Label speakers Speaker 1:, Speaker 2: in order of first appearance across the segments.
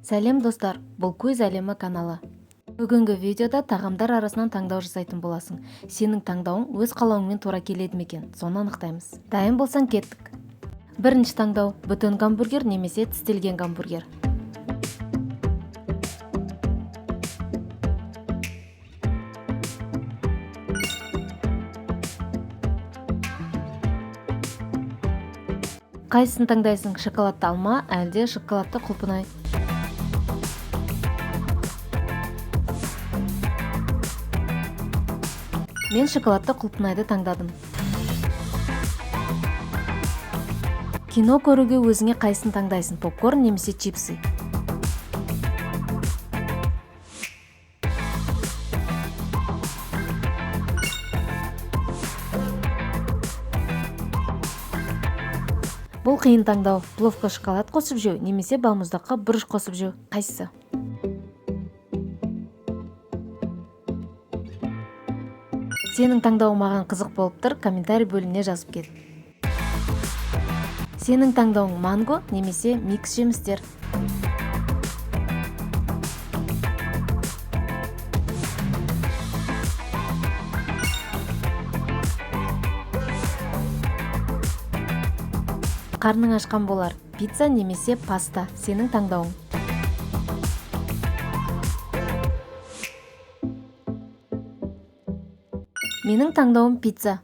Speaker 1: Сәлем, достар! Бұл Көз әлемі каналы. Бүгінгі видеода тағамдар арасынан таңдау жасайтын боласың. Сенің таңдауың өз қалауыңмен тура келеді ме екен, соны анықтаймыз. Дайын болсаң, кеттік. Бірінші таңдау: бүтін гамбургер немесе тістелген гамбургер. Қайсысын таңдайсың: шоколадты алма әлде шоколадты құлпынай? Мен шоколадты құлпынайды таңдадым. Кино көруге өзіңе қайсысын таңдайсың: попкорн немесе чипсы? Бұл қиын таңдау: пловқа шоколад қосып жеу немесе балмұздаққа бұрыш қосып жеу, қайсысы? Сенің таңдауың маған қызық болып тұр, комментарий бөліміне жазып кет. Сенің таңдауың: манго немесе микс жемістер? Қарның ашқан болар. Пицца немесе паста, сенің таңдауың? Менің таңдауым пицца.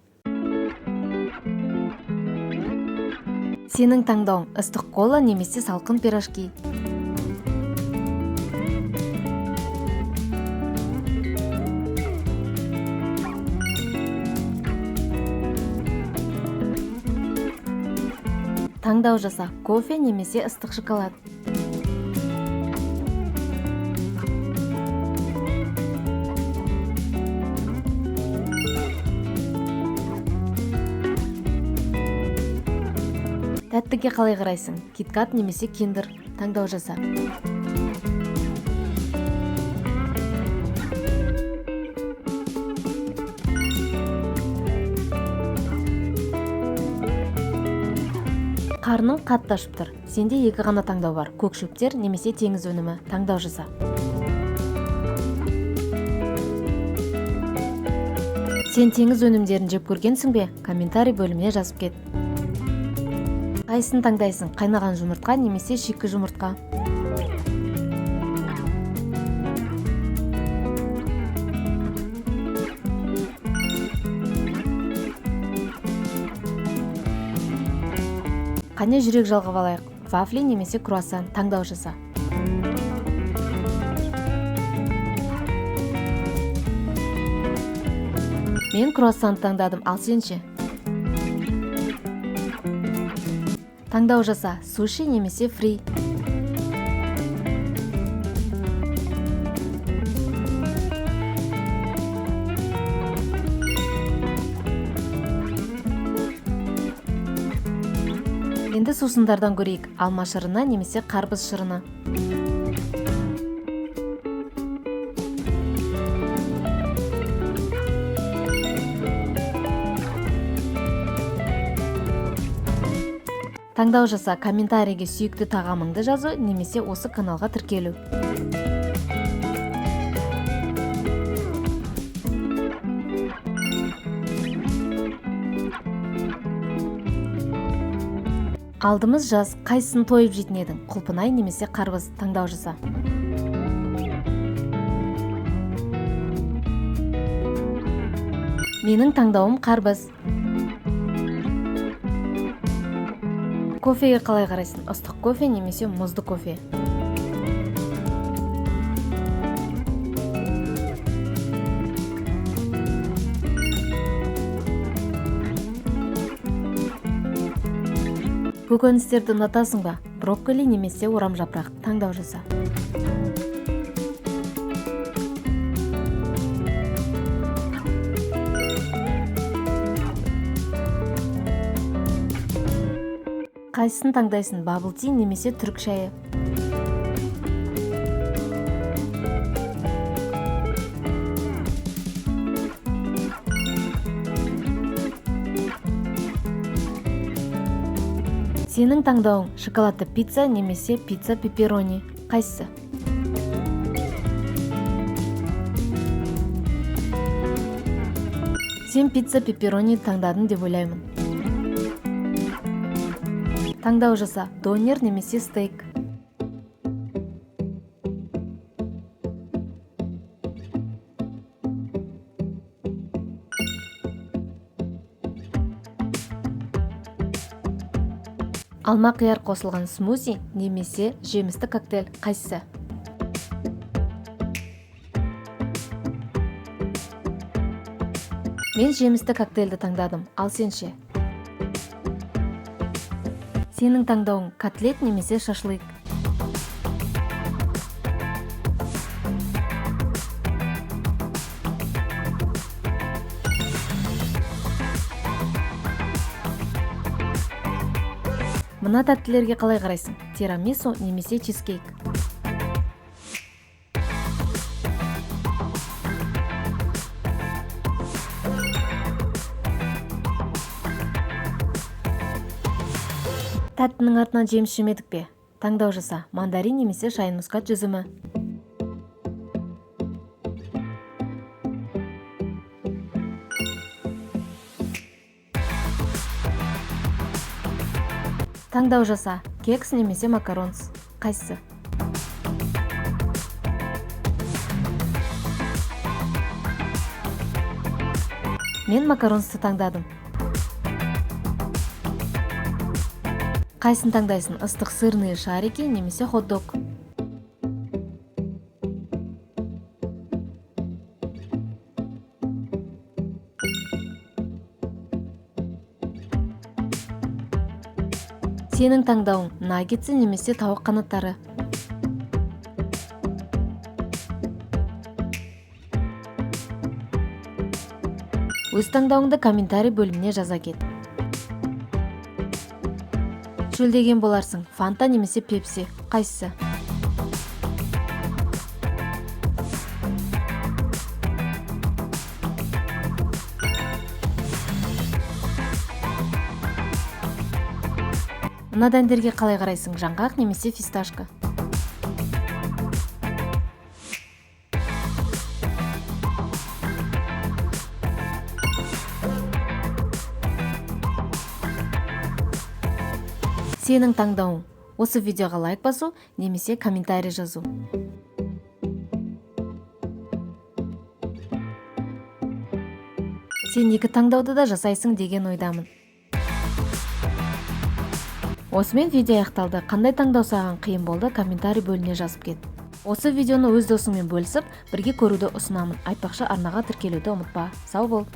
Speaker 1: Сенің таңдауың: ыстық кола немесе салқын пирожки? Таңдау жаса: кофе немесе ыстық шоколад? Тәттіге қалай қарайсың? КитКат немесе Киндер, таңдау жаса. Қарның қатты ашып тұр. Сенде екі ғана таңдау бар: көк шөптер немесе теңіз өнімі. Таңдау жаса. Сен теңіз өнімдерін жеп көргенсің бе? Комментарий бөліміне жазып кет. Қайсысын таңдайсың: қайнаған жұмыртқа немесе шикі жұмыртқа? Қане, жүрек жалғап алайық. Вафли немесе круассан, таңдау жаса. Мен круассан таңдадым, ал сен ше? Таңдау жаса: суши немесе фри? Енді сусындардан көрейік: алма шырыны немесе қарбыз шырыны? Таңдау жаса: комментарийге сүйікті тағамыңды жазу немесе осы каналға тіркелу. Алдымыз жаз, қайсысын тойып жейтін едің: құлпынай немесе қарбыз? Таңдау жаса. Менің таңдауым қарбыз. Кофеге қалай қарайсың? Ыстық кофе немесе мұзды кофе? Көкөністерді ұнатасың ба? Брокколи немесе орамжапырақ, таңдау жаса. Қайсысын таңдайсың: бабл ти немесе түрік шайы? Сенің таңдауың: шоколадты пицца немесе пицца пепперони? Қайсысы? Сен пицца пепперони таңдадың деп ойлаймын. Таңдау жаса: донер немесе стейк. Алма, қияр қосылған смузи немесе жемісті коктейль, қайсысы? Мен жемісті коктейльді таңдадым, ал сен ше? Сенің таңдауың: котлет немесе шашлык. Мына тәттілерге қалай қарайсың? Тирамису немесе чизкейк? Тәттінің артынан жеміс жемедік пе? Таңдау жаса: мандарин немесе шайн мускат жүзімі. Таңдау жаса: кекс немесе макаронс, қайсысы? Мен макаронсты таңдадым. Қайсысын таңдайсың: ыстық сырные шарики немесе хот-дог? Сенің таңдауың: наггетсы немесе тауық қанаттары. Өз таңдауыңды комментарий бөліміне жаза кет. Шөлдеген боларсың. Фанта немесе пепси, қайсысы? Мына дәндерге қалай қарайсың? Жаңғақ немесе фисташка? Сенің таңдауың: осы видеоға лайк басу немесе комментарий жазу. Сен екі таңдауды да жасайсың деген ойдамын. Осымен видео аяқталды. Қандай таңдау саған қиын болды, комментарий бөліміне жазып кет. Осы видеоны өз досыңмен бөлісіп, бірге көруді ұсынамын. Айтпақшы, арнаға тіркелуді ұмытпа. Сау бол.